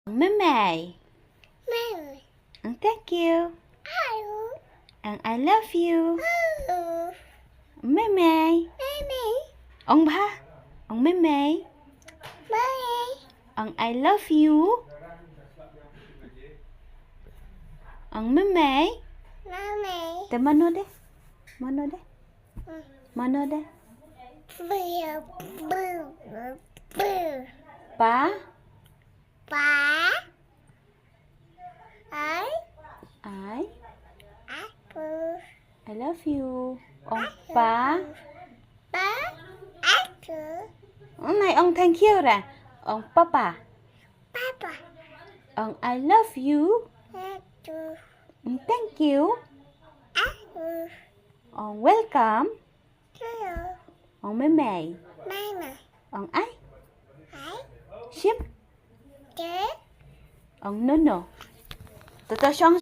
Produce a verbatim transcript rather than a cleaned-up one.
Ong me mei. Mei. Ong thank you. Ayu. Ong I love you. Ayu. Me mei. Me mei. Ong bha. Ong me mei. Mei. Ong I love you. Ong me mei. Me mei. Te mano de? Mano de? Mano de? Bru, bru, bru. Pa? Pa? Ai? Ai? Aku. I love you. Ong pa? Pa? Aku. Ong nai ong thank you ra. Ong papa. Papa. Ong I love you. Aku. Ong thank you. Aku. Ong welcome. Hello. Ong me mei. Mama. Ong ai. Ai. Shim. Te. Ong no no. Toto shong.